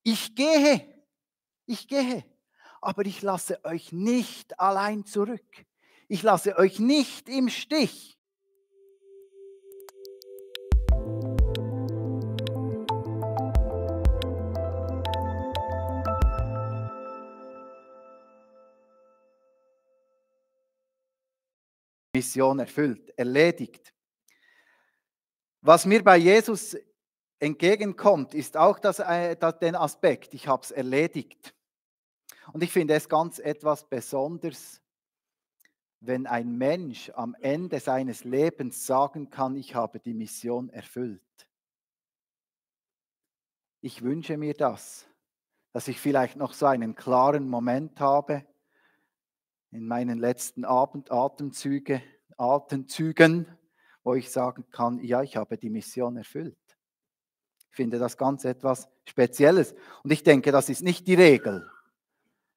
ich gehe, aber ich lasse euch nicht allein zurück. Ich lasse euch nicht im Stich. Mission erfüllt, erledigt. Was mir bei Jesus entgegenkommt, ist auch den Aspekt, ich habe es erledigt. Und ich finde es ganz etwas Besonderes, wenn ein Mensch am Ende seines Lebens sagen kann, ich habe die Mission erfüllt. Ich wünsche mir das, dass ich vielleicht noch so einen klaren Moment habe in meinen letzten Atemzügen, wo ich sagen kann, ja, ich habe die Mission erfüllt. Ich finde das ganz etwas Spezielles. Und ich denke, das ist nicht die Regel.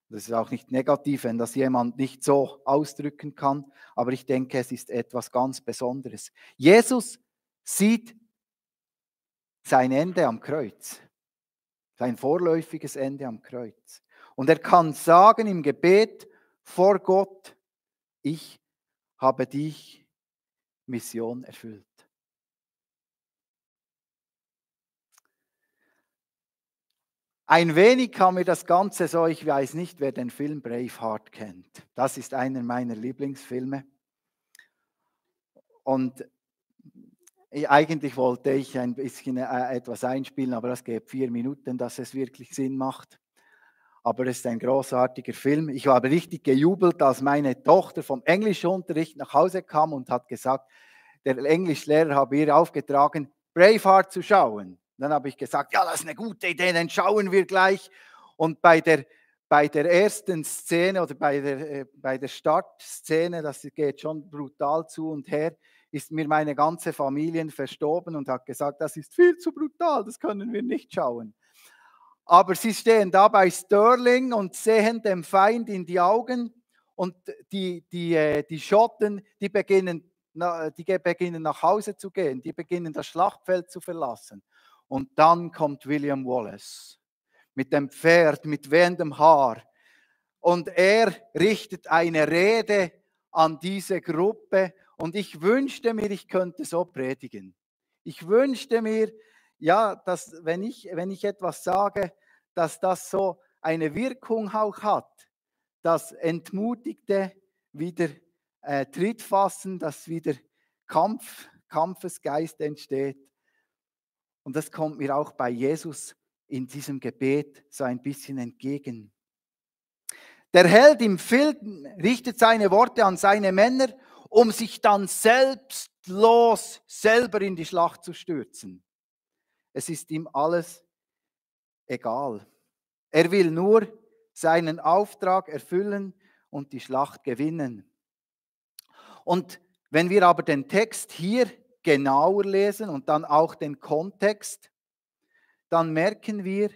Das ist auch nicht negativ, wenn das jemand nicht so ausdrücken kann. Aber ich denke, es ist etwas ganz Besonderes. Jesus sieht sein Ende am Kreuz. Sein vorläufiges Ende am Kreuz. Und er kann sagen im Gebet vor Gott, ich habe die Mission erfüllt. Ein wenig kam mir das Ganze so, ich weiß nicht, wer den Film Braveheart kennt. Das ist einer meiner Lieblingsfilme. Und eigentlich wollte ich ein bisschen etwas einspielen, aber das geht 4 Minuten, dass es wirklich Sinn macht. Aber es ist ein großartiger Film. Ich habe richtig gejubelt, als meine Tochter vom Englischunterricht nach Hause kam und hat gesagt, der Englischlehrer habe ihr aufgetragen, Braveheart zu schauen. Dann habe ich gesagt, ja, das ist eine gute Idee, dann schauen wir gleich. Und bei der ersten Szene oder bei der Startszene, das geht schon brutal zu und her, ist mir meine ganze Familie verstorben und hat gesagt, das ist viel zu brutal, das können wir nicht schauen. Aber sie stehen da bei Stirling und sehen dem Feind in die Augen und die Schotten, die beginnen nach Hause zu gehen, die beginnen das Schlachtfeld zu verlassen. Und dann kommt William Wallace mit dem Pferd, mit wehendem Haar. Und er richtet eine Rede an diese Gruppe. Und ich wünschte mir, ich könnte so predigen. Ich wünschte mir, ja, dass wenn ich etwas sage, dass das so eine Wirkung auch hat, dass Entmutigte wieder Tritt fassen, dass wieder Kampfesgeist entsteht. Und das kommt mir auch bei Jesus in diesem Gebet so ein bisschen entgegen. Der Held im Film richtet seine Worte an seine Männer, um sich dann selbstlos selber in die Schlacht zu stürzen. Es ist ihm alles egal. Er will nur seinen Auftrag erfüllen und die Schlacht gewinnen. Und wenn wir aber den Text hier genauer lesen und dann auch den Kontext, dann merken wir,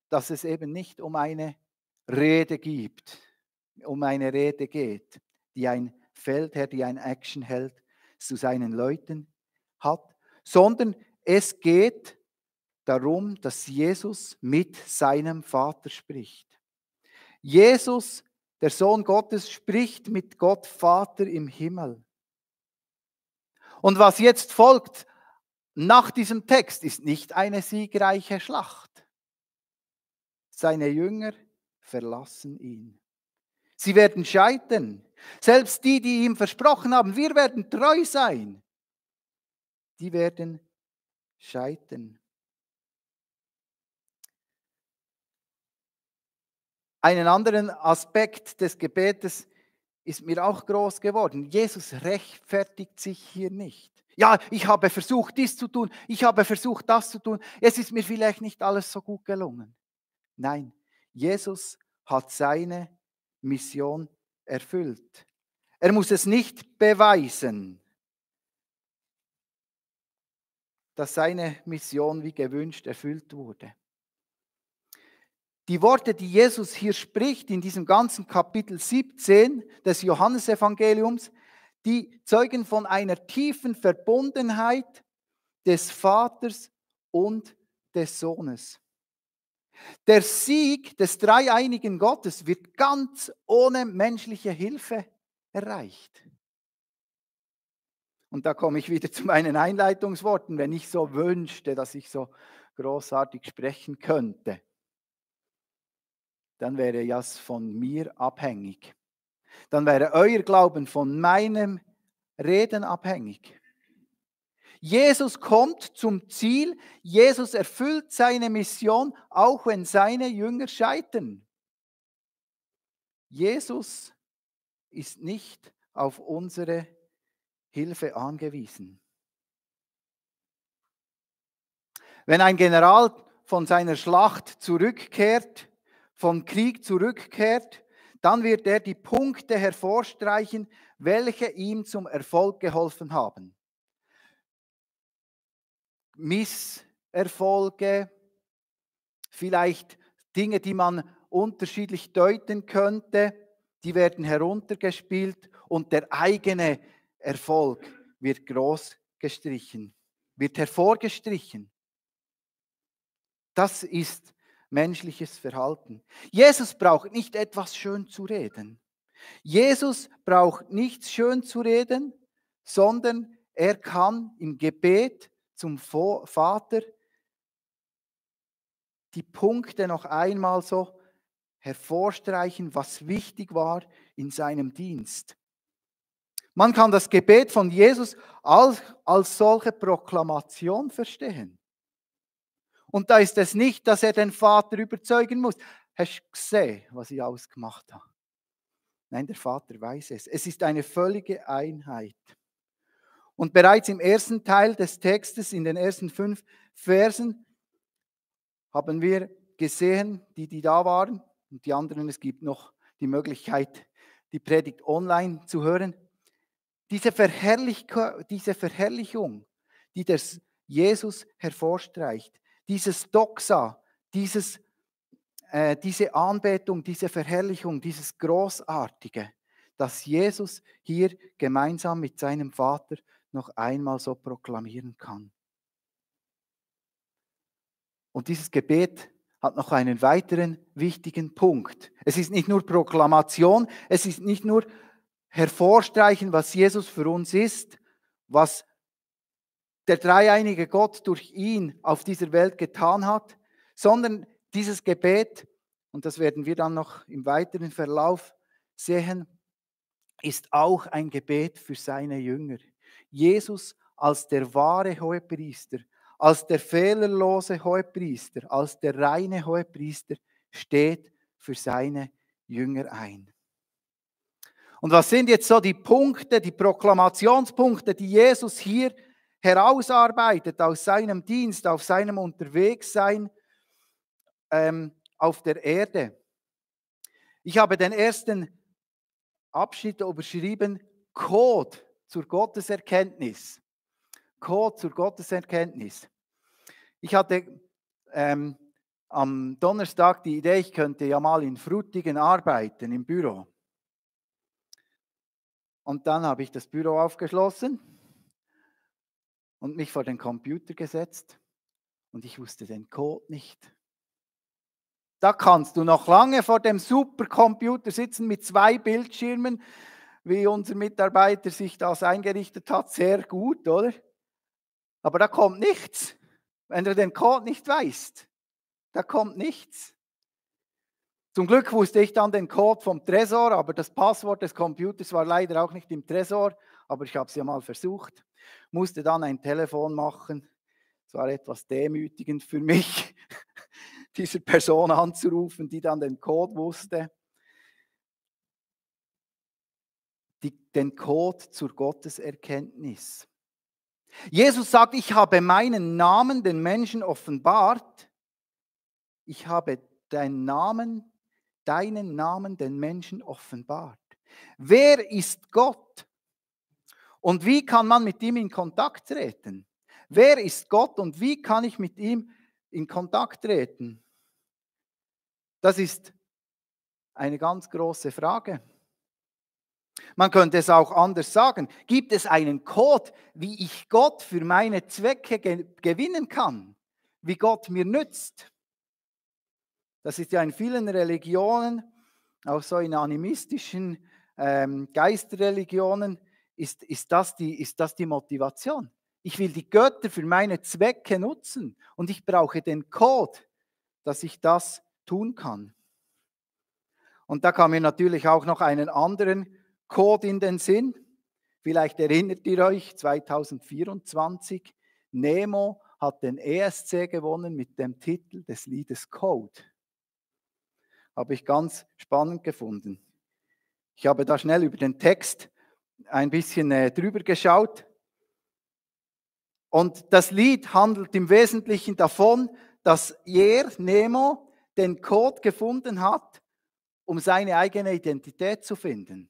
dass es eben nicht um eine Rede geht, die ein Feldherr, die ein Actionheld zu seinen Leuten hat, sondern es geht darum, dass Jesus mit seinem Vater spricht. Jesus, der Sohn Gottes, spricht mit Gott Vater im Himmel. Und was jetzt folgt nach diesem Text ist nicht eine siegreiche Schlacht. Seine Jünger verlassen ihn. Sie werden scheitern. Selbst die ihm versprochen haben, wir werden treu sein, die werden scheitern. Einen anderen Aspekt des Gebetes ist mir auch groß geworden. Jesus rechtfertigt sich hier nicht. Ja, ich habe versucht, dies zu tun, ich habe versucht, das zu tun. Es ist mir vielleicht nicht alles so gut gelungen. Nein, Jesus hat seine Mission erfüllt. Er muss es nicht beweisen, dass seine Mission wie gewünscht erfüllt wurde. Die Worte, die Jesus hier spricht in diesem ganzen Kapitel 17 des Johannesevangeliums, die zeugen von einer tiefen Verbundenheit des Vaters und des Sohnes. Der Sieg des dreieinigen Gottes wird ganz ohne menschliche Hilfe erreicht. Und da komme ich wieder zu meinen Einleitungsworten, wenn ich so wünschte, dass ich so großartig sprechen könnte, dann wäre ja es von mir abhängig. Dann wäre euer Glauben von meinem Reden abhängig. Jesus kommt zum Ziel, Jesus erfüllt seine Mission, auch wenn seine Jünger scheitern. Jesus ist nicht auf unsere Hilfe angewiesen. Wenn ein General von seiner Schlacht zurückkehrt, vom Krieg zurückkehrt, dann wird er die Punkte hervorstreichen, welche ihm zum Erfolg geholfen haben. Misserfolge, vielleicht Dinge, die man unterschiedlich deuten könnte, die werden heruntergespielt und der eigene Erfolg wird groß gestrichen, wird hervorgestrichen. Das ist menschliches Verhalten. Jesus braucht nicht etwas schön zu reden. Jesus braucht nichts schön zu reden, sondern er kann im Gebet zum Vater die Punkte noch einmal so hervorstreichen, was wichtig war in seinem Dienst. Man kann das Gebet von Jesus als solche Proklamation verstehen. Und da ist es nicht, dass er den Vater überzeugen muss. Hast du gesehen, was ich ausgemacht habe? Nein, der Vater weiß es. Es ist eine völlige Einheit. Und bereits im ersten Teil des Textes, in den ersten 5 Versen, haben wir gesehen, die da waren, und die anderen, es gibt noch die Möglichkeit, die Predigt online zu hören. Diese Verherrlichung, die der Jesus hervorstreicht, dieses Doxa, diese Anbetung, diese Verherrlichung, dieses Großartige, das Jesus hier gemeinsam mit seinem Vater noch einmal so proklamieren kann. Und dieses Gebet hat noch einen weiteren wichtigen Punkt. Es ist nicht nur Proklamation, es ist nicht nur hervorstreichen, was Jesus für uns ist, was der dreieinige Gott durch ihn auf dieser Welt getan hat, sondern dieses Gebet, und das werden wir dann noch im weiteren Verlauf sehen, ist auch ein Gebet für seine Jünger. Jesus als der wahre Hohepriester, als der fehlerlose Hohepriester, als der reine Hohepriester steht für seine Jünger ein. Und was sind jetzt so die Punkte, die Proklamationspunkte, die Jesus hier herausarbeitet aus seinem Dienst, auf seinem Unterwegssein auf der Erde? Ich habe den ersten Abschnitt überschrieben, Code zur Gotteserkenntnis. Code zur Gotteserkenntnis. Ich hatte am Donnerstag die Idee, ich könnte ja mal in Frutigen arbeiten, im Büro. Und dann habe ich das Büro aufgeschlossen und mich vor den Computer gesetzt und ich wusste den Code nicht. Da kannst du noch lange vor dem Supercomputer sitzen mit 2 Bildschirmen, wie unser Mitarbeiter sich das eingerichtet hat, sehr gut, oder? Aber da kommt nichts, wenn du den Code nicht weißt. Da kommt nichts. Zum Glück wusste ich dann den Code vom Tresor, aber das Passwort des Computers war leider auch nicht im Tresor, aber ich habe es ja mal versucht. Musste dann ein Telefon machen. Es war etwas demütigend für mich, diese Person anzurufen, die dann den Code wusste. Den Code zur Gotteserkenntnis. Jesus sagt, ich habe meinen Namen den Menschen offenbart. Ich habe deinen Namen den Menschen offenbart. Wer ist Gott? Und wie kann man mit ihm in Kontakt treten? Wer ist Gott und wie kann ich mit ihm in Kontakt treten? Das ist eine ganz große Frage. Man könnte es auch anders sagen. Gibt es einen Code, wie ich Gott für meine Zwecke gewinnen kann? Wie Gott mir nützt? Das ist ja in vielen Religionen, auch so in animistischen Geisterreligionen, ist das die Motivation. Ich will die Götter für meine Zwecke nutzen und ich brauche den Code, dass ich das tun kann. Und da kam mir natürlich auch noch einen anderen Code in den Sinn. Vielleicht erinnert ihr euch, 2024, Nemo hat den ESC gewonnen mit dem Titel des Liedes Code. Habe ich ganz spannend gefunden. Ich habe da schnell über den Text ein bisschen drüber geschaut. Und das Lied handelt im Wesentlichen davon, dass er, Nemo, den Code gefunden hat, um seine eigene Identität zu finden.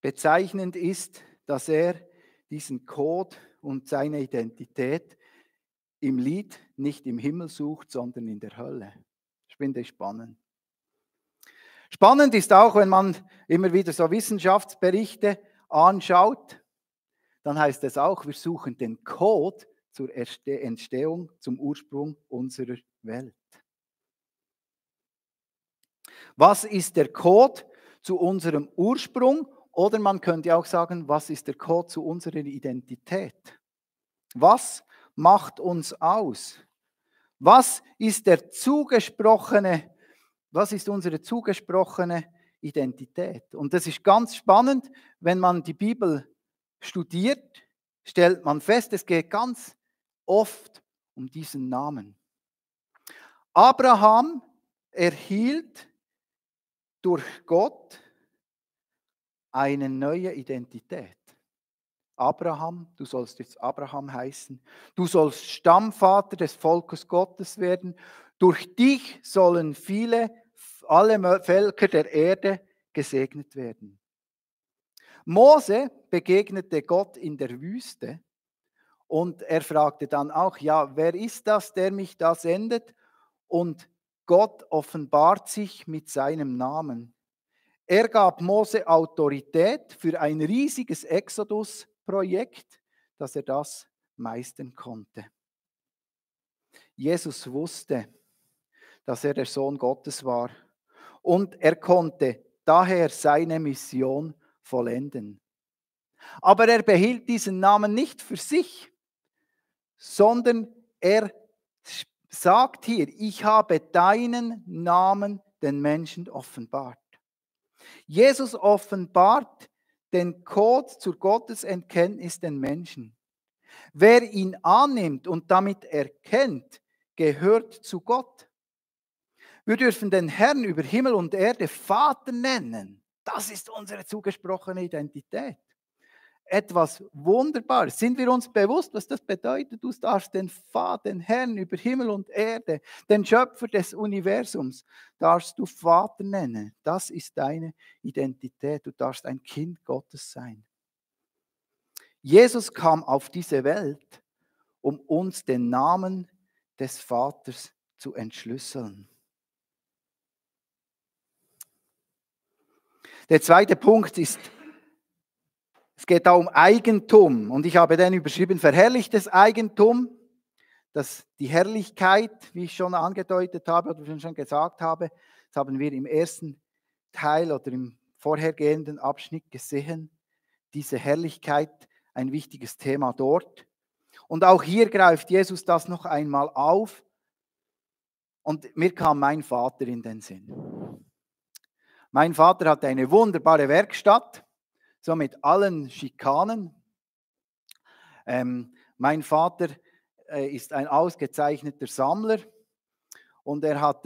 Bezeichnend ist, dass er diesen Code und seine Identität im Lied nicht im Himmel sucht, sondern in der Hölle. Ich finde es spannend. Spannend ist auch, wenn man immer wieder so Wissenschaftsberichte anschaut, dann heißt es auch, wir suchen den Code zur Entstehung, zum Ursprung unserer Welt. Was ist der Code zu unserem Ursprung? Oder man könnte auch sagen, was ist der Code zu unserer Identität? Was macht uns aus? Was ist unsere zugesprochene Identität? Und das ist ganz spannend, wenn man die Bibel studiert, stellt man fest, es geht ganz oft um diesen Namen. Abraham erhielt durch Gott eine neue Identität. Abraham, du sollst jetzt Abraham heißen. Du sollst Stammvater des Volkes Gottes werden. Durch dich sollen alle Völker der Erde gesegnet werden. Mose begegnete Gott in der Wüste und er fragte dann auch, ja, wer ist das, der mich da sendet? Und Gott offenbart sich mit seinem Namen. Er gab Mose Autorität für ein riesiges Exodus-Projekt, dass er das meistern konnte. Jesus wusste, dass er der Sohn Gottes war und er konnte daher seine Mission vollenden. Aber er behielt diesen Namen nicht für sich, sondern er sagt hier, ich habe deinen Namen den Menschen offenbart. Jesus offenbart den Code zur Gotteserkenntnis den Menschen. Wer ihn annimmt und damit erkennt, gehört zu Gott. Wir dürfen den Herrn über Himmel und Erde Vater nennen. Das ist unsere zugesprochene Identität. Etwas Wunderbares. Sind wir uns bewusst, was das bedeutet? Du darfst den Vater, den Herrn über Himmel und Erde, den Schöpfer des Universums, darfst du Vater nennen. Das ist deine Identität. Du darfst ein Kind Gottes sein. Jesus kam auf diese Welt, um uns den Namen des Vaters zu entschlüsseln. Der zweite Punkt ist, es geht da um Eigentum und ich habe den überschrieben, verherrlichtes Eigentum, dass die Herrlichkeit, wie ich schon angedeutet habe oder schon gesagt habe, das haben wir im ersten Teil oder im vorhergehenden Abschnitt gesehen, diese Herrlichkeit, ein wichtiges Thema dort. Und auch hier greift Jesus das noch einmal auf und mir kam mein Vater in den Sinn. Mein Vater hatte eine wunderbare Werkstatt, so mit allen Schikanen. Mein Vater ist ein ausgezeichneter Sammler und er hat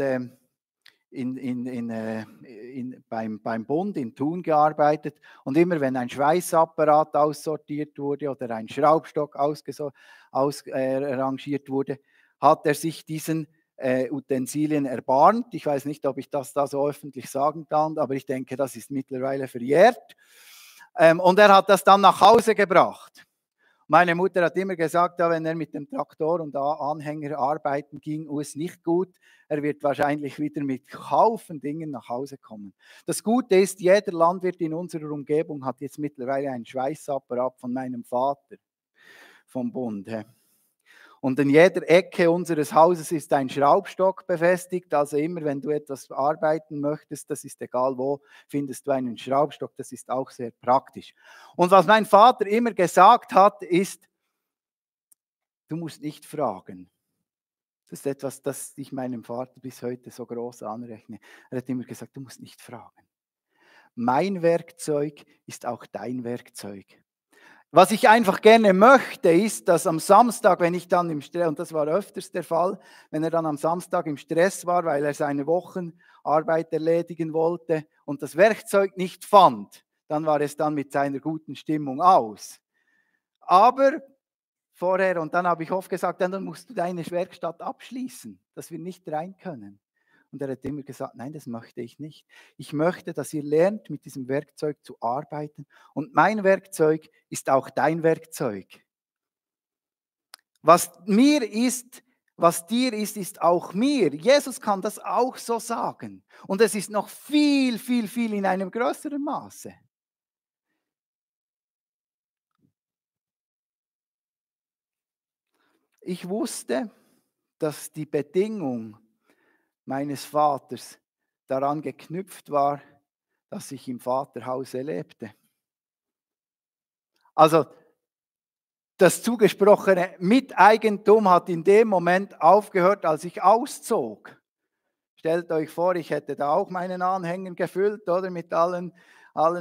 beim Bund in Thun gearbeitet und immer wenn ein Schweißapparat aussortiert wurde oder ein Schraubstock ausrangiert wurde, hat er sich diesen Utensilien erbarmt. Ich weiß nicht, ob ich das da so öffentlich sagen kann, aber ich denke, das ist mittlerweile verjährt. Und er hat das dann nach Hause gebracht. Meine Mutter hat immer gesagt, ja, wenn er mit dem Traktor und Anhänger arbeiten ging, ist nicht gut. Er wird wahrscheinlich wieder mit Haufen Dingen nach Hause kommen. Das Gute ist, jeder Landwirt in unserer Umgebung hat jetzt mittlerweile einen Schweißapparat von meinem Vater vom Bund. Und in jeder Ecke unseres Hauses ist ein Schraubstock befestigt. Also immer, wenn du etwas arbeiten möchtest, das ist egal wo, findest du einen Schraubstock. Das ist auch sehr praktisch. Und was mein Vater immer gesagt hat, ist, du musst nicht fragen. Das ist etwas, das ich meinem Vater bis heute so groß anrechne. Er hat immer gesagt, du musst nicht fragen. Mein Werkzeug ist auch dein Werkzeug. Was ich einfach gerne möchte, ist, dass am Samstag, wenn ich dann im Stress, und das war öfters der Fall, wenn er dann am Samstag im Stress war, weil er seine Wochenarbeit erledigen wollte und das Werkzeug nicht fand, dann war es dann mit seiner guten Stimmung aus. Aber vorher, und dann habe ich oft gesagt, dann musst du deine Werkstatt abschließen, dass wir nicht rein können. Und er hat immer gesagt, nein, das möchte ich nicht. Ich möchte, dass ihr lernt, mit diesem Werkzeug zu arbeiten. Und mein Werkzeug ist auch dein Werkzeug. Was mir ist, was dir ist, ist auch mir. Jesus kann das auch so sagen. Und es ist noch viel, viel, viel in einem größeren Maße. Ich wusste, dass die Bedingung meines Vaters daran geknüpft war, dass ich im Vaterhause lebte. Also das zugesprochene Miteigentum hat in dem Moment aufgehört, als ich auszog. Stellt euch vor, ich hätte da auch meinen Anhänger gefüllt, oder, mit allen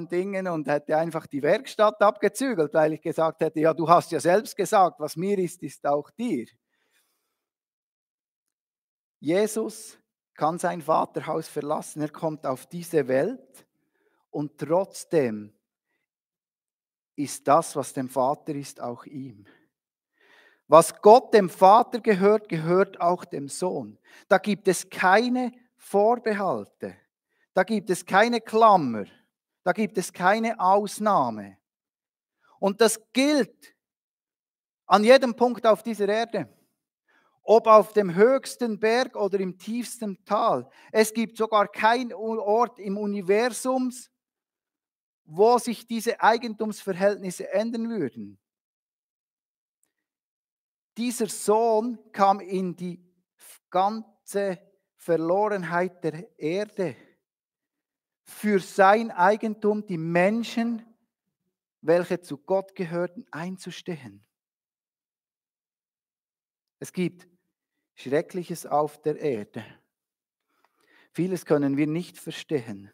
Dingen und hätte einfach die Werkstatt abgezügelt, weil ich gesagt hätte, ja, du hast ja selbst gesagt, was mir ist auch dir. Jesus kann sein Vaterhaus verlassen, er kommt auf diese Welt und trotzdem ist das, was dem Vater ist, auch ihm. Was Gott dem Vater gehört, gehört auch dem Sohn. Da gibt es keine Vorbehalte, da gibt es keine Klammer, da gibt es keine Ausnahme. Und das gilt an jedem Punkt auf dieser Erde. Ob auf dem höchsten Berg oder im tiefsten Tal. Es gibt sogar keinen Ort im Universum, wo sich diese Eigentumsverhältnisse ändern würden. Dieser Sohn kam in die ganze Verlorenheit der Erde für sein Eigentum, die Menschen, welche zu Gott gehörten, einzustehen. Es gibt Schreckliches auf der Erde. Vieles können wir nicht verstehen.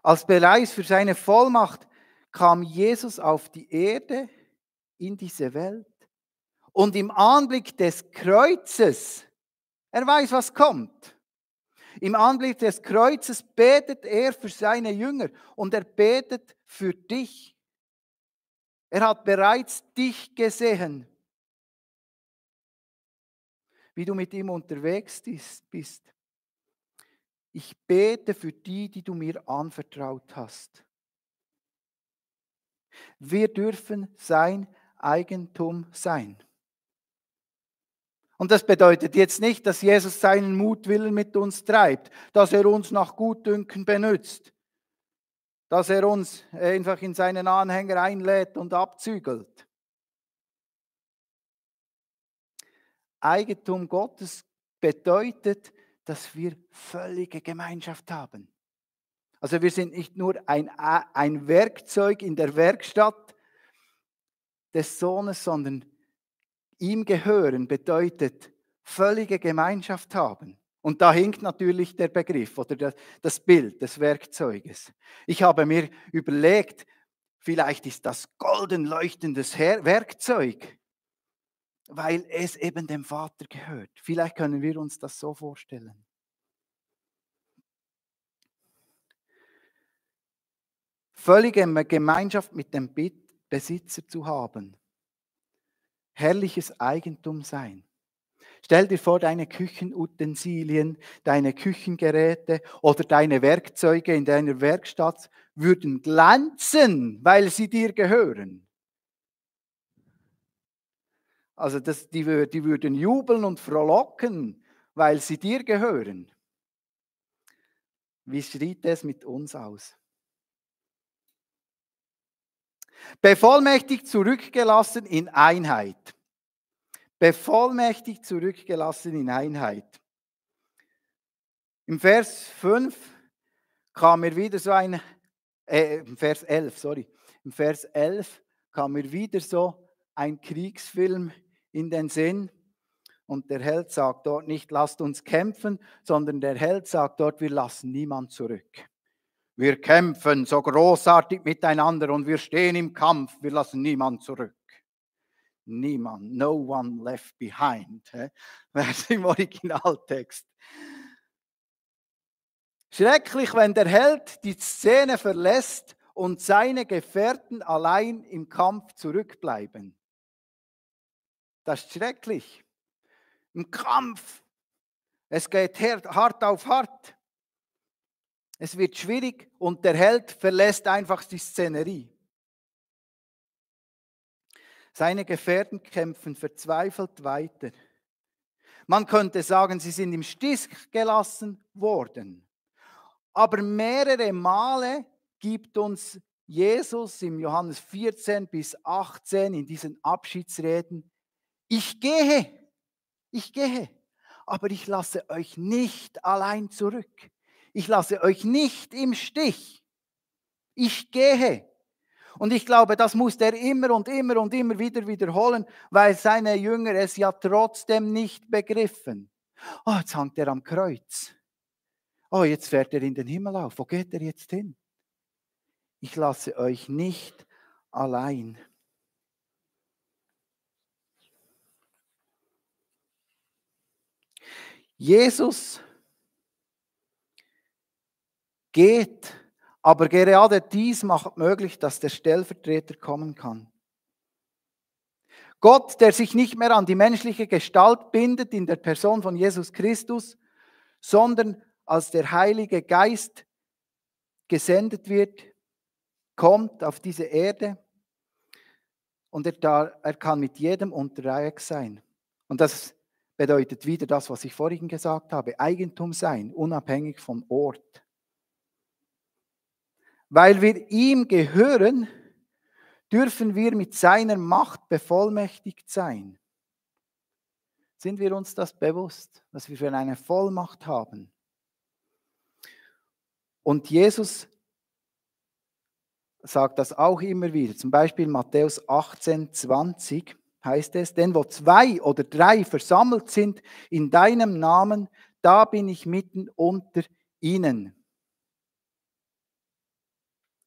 Als Beweis für seine Vollmacht kam Jesus auf die Erde, in diese Welt. Und im Anblick des Kreuzes, er weiß, was kommt. Im Anblick des Kreuzes betet er für seine Jünger und er betet für dich. Er hat bereits dich gesehen, wie du mit ihm unterwegs bist. Ich bete für die, die du mir anvertraut hast. Wir dürfen sein Eigentum sein. Und das bedeutet jetzt nicht, dass Jesus seinen Mutwillen mit uns treibt, dass er uns nach Gutdünken benutzt, dass er uns einfach in seinen Anhänger einlädt und abzügelt. Eigentum Gottes bedeutet, dass wir völlige Gemeinschaft haben. Also wir sind nicht nur ein Werkzeug in der Werkstatt des Sohnes, sondern ihm gehören bedeutet völlige Gemeinschaft haben. Und da hinkt natürlich der Begriff oder das Bild des Werkzeuges. Ich habe mir überlegt, vielleicht ist das golden leuchtendes Werkzeug, weil es eben dem Vater gehört. Vielleicht können wir uns das so vorstellen. Völlige Gemeinschaft mit dem Besitzer zu haben. Herrliches Eigentum sein. Stell dir vor, deine Küchenutensilien, deine Küchengeräte oder deine Werkzeuge in deiner Werkstatt würden glänzen, weil sie dir gehören. Also die würden jubeln und frohlocken, weil sie dir gehören. Wie sieht es mit uns aus? Bevollmächtigt zurückgelassen in Einheit. bevollmächtigt zurückgelassen in Einheit. Im Vers 5 kam mir wieder so im Vers 11, sorry. Im Vers 11 kam mir wieder so ein Kriegsfilm in den Sinn. Und der Held sagt dort nicht, lasst uns kämpfen, sondern der Held sagt dort, wir lassen niemand zurück. Wir kämpfen so großartig miteinander und wir stehen im Kampf, wir lassen niemand zurück. Niemand, no one left behind. Das ist im Originaltext. Schrecklich, wenn der Held die Szene verlässt und seine Gefährten allein im Kampf zurückbleiben. Das ist schrecklich. Im Kampf. Es geht hart auf hart. Es wird schwierig und der Held verlässt einfach die Szenerie. Seine Gefährten kämpfen verzweifelt weiter. Man könnte sagen, sie sind im Stich gelassen worden. Aber mehrere Male gibt uns Jesus im Johannes 14 bis 18 in diesen Abschiedsreden, ich gehe, aber ich lasse euch nicht allein zurück. Ich lasse euch nicht im Stich. Ich gehe. Und ich glaube, das muss er immer und immer und immer wieder wiederholen, weil seine Jünger es ja trotzdem nicht begriffen. Oh, jetzt hängt er am Kreuz. Oh, jetzt fährt er in den Himmel auf. Wo geht er jetzt hin? Ich lasse euch nicht allein. Jesus geht, aber gerade dies macht möglich, dass der Stellvertreter kommen kann. Gott, der sich nicht mehr an die menschliche Gestalt bindet in der Person von Jesus Christus, sondern als der Heilige Geist gesendet wird, kommt auf diese Erde und er kann mit jedem unterwegs sein. Und das bedeutet wieder das, was ich vorhin gesagt habe, Eigentum sein, unabhängig vom Ort. Weil wir ihm gehören, dürfen wir mit seiner Macht bevollmächtigt sein. Sind wir uns das bewusst, dass wir für eine Vollmacht haben? Und Jesus sagt das auch immer wieder. Zum Beispiel Matthäus 18, 20 heißt es, denn wo 2 oder 3 versammelt sind in deinem Namen, da bin ich mitten unter ihnen.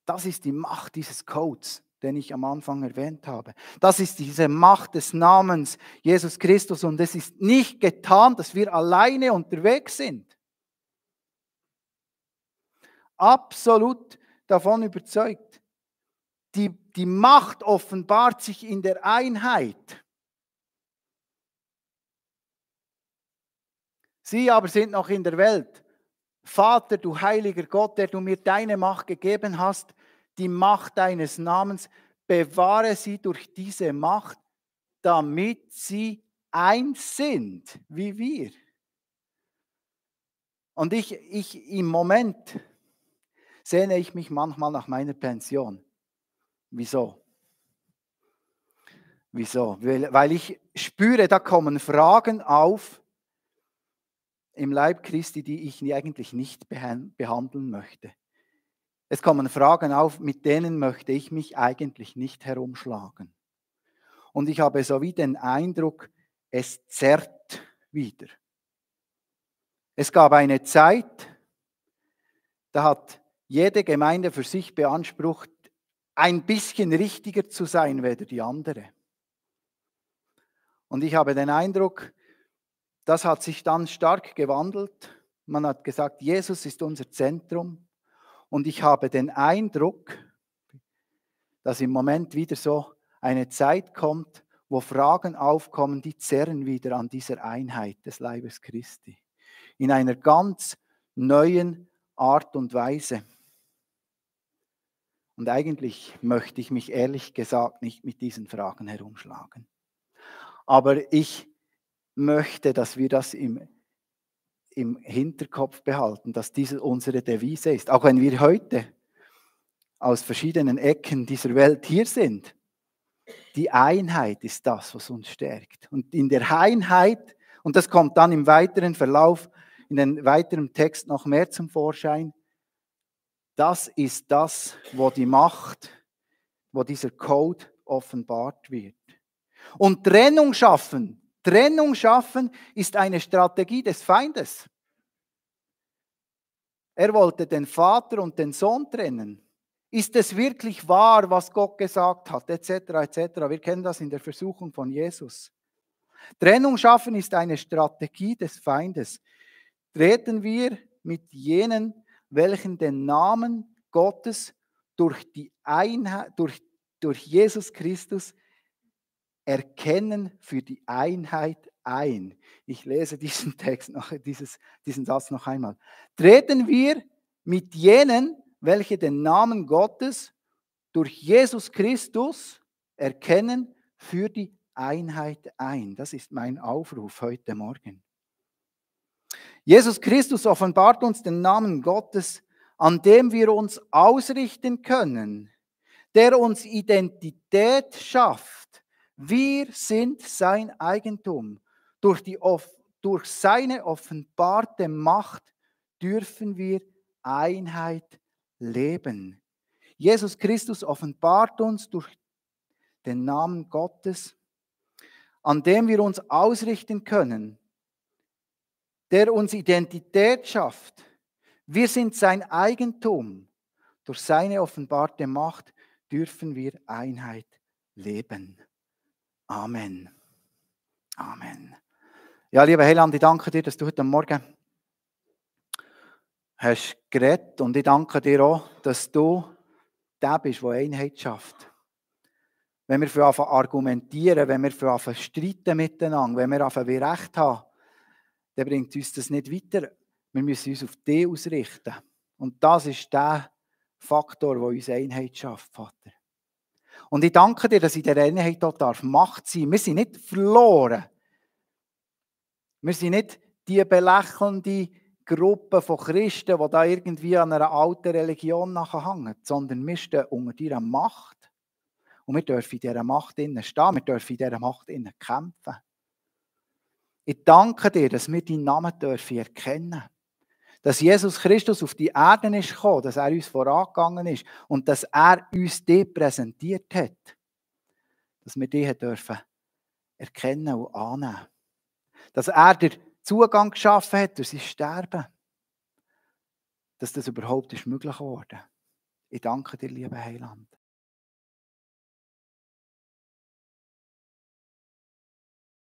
Das ist die Macht dieses Codes, den ich am Anfang erwähnt habe. Das ist diese Macht des Namens Jesus Christus und es ist nicht getan, dass wir alleine unterwegs sind. Absolut davon überzeugt. Die Macht offenbart sich in der Einheit. Sie aber sind noch in der Welt. Vater, du heiliger Gott, der du mir deine Macht gegeben hast, die Macht deines Namens, bewahre sie durch diese Macht, damit sie eins sind, wie wir. Und im Moment sehne ich mich manchmal nach meiner Pension. Wieso? Weil ich spüre, da kommen Fragen auf im Leib Christi, die ich eigentlich nicht behandeln möchte. Es kommen Fragen auf, mit denen möchte ich mich eigentlich nicht herumschlagen. Und ich habe so wie den Eindruck, es zerrt wieder. Es gab eine Zeit, da hat jede Gemeinde für sich beansprucht, ein bisschen richtiger zu sein, weder die andere. Und ich habe den Eindruck, das hat sich dann stark gewandelt. Man hat gesagt, Jesus ist unser Zentrum. Und ich habe den Eindruck, dass im Moment wieder so eine Zeit kommt, wo Fragen aufkommen, die zerren wieder an dieser Einheit des Leibes Christi. In einer ganz neuen Art und Weise. Und eigentlich möchte ich mich ehrlich gesagt nicht mit diesen Fragen herumschlagen. Aber ich möchte, dass wir das im Hinterkopf behalten, dass diese unsere Devise ist. Auch wenn wir heute aus verschiedenen Ecken dieser Welt hier sind. Die Einheit ist das, was uns stärkt. Und in der Einheit, und das kommt dann im weiteren Verlauf, in den weiteren Text noch mehr zum Vorschein, das ist das, wo die Macht, wo dieser Code offenbart wird. Und Trennung schaffen ist eine Strategie des Feindes. Er wollte den Vater und den Sohn trennen. Ist es wirklich wahr, was Gott gesagt hat, etc., etc.? Wir kennen das in der Versuchung von Jesus. Trennung schaffen ist eine Strategie des Feindes. Treten wir mit jenen, welchen den Namen Gottes durch die Einheit, durch Jesus Christus erkennen für die Einheit ein. Ich lese diesen Text noch, diesen Satz noch einmal. Treten wir mit jenen, welche den Namen Gottes durch Jesus Christus erkennen, für die Einheit ein. Das ist mein Aufruf heute Morgen. Jesus Christus offenbart uns den Namen Gottes, an dem wir uns ausrichten können, der uns Identität schafft. Wir sind sein Eigentum. Durch seine offenbarte Macht dürfen wir Einheit leben. Jesus Christus offenbart uns durch den Namen Gottes, an dem wir uns ausrichten können, der uns Identität schafft. Wir sind sein Eigentum. Durch seine offenbarte Macht dürfen wir Einheit leben. Amen. Amen. Ja, lieber Heiland, ich danke dir, dass du heute Morgen hast geredet, und ich danke dir auch, dass du der bist, der Einheit schafft. Wenn wir anfangen argumentieren, wenn wir anfangen streiten miteinander, wenn wir anfangen Recht haben, dann bringt uns das nicht weiter. Wir müssen uns auf dich ausrichten. Und das ist der Faktor, der uns Einheit schafft, Vater. Und ich danke dir, dass in dieser Einheit dort Macht sein darf. Wir sind nicht verloren. Wir sind nicht die belächelnde Gruppe von Christen, die da irgendwie an einer alten Religion nachhängen, sondern wir stehen unter deiner Macht. Und wir dürfen in dieser Macht stehen, wir dürfen in dieser Macht kämpfen. Ich danke dir, dass wir deinen Namen dürfen erkennen. Dass Jesus Christus auf die Erde ist gekommen, dass er uns vorangegangen ist und dass er uns die präsentiert hat. Dass wir die dürfen erkennen und annehmen. Dass er den Zugang geschaffen hat durch sein Sterben. Dass das überhaupt ist möglich geworden. Ich danke dir, lieber Heiland.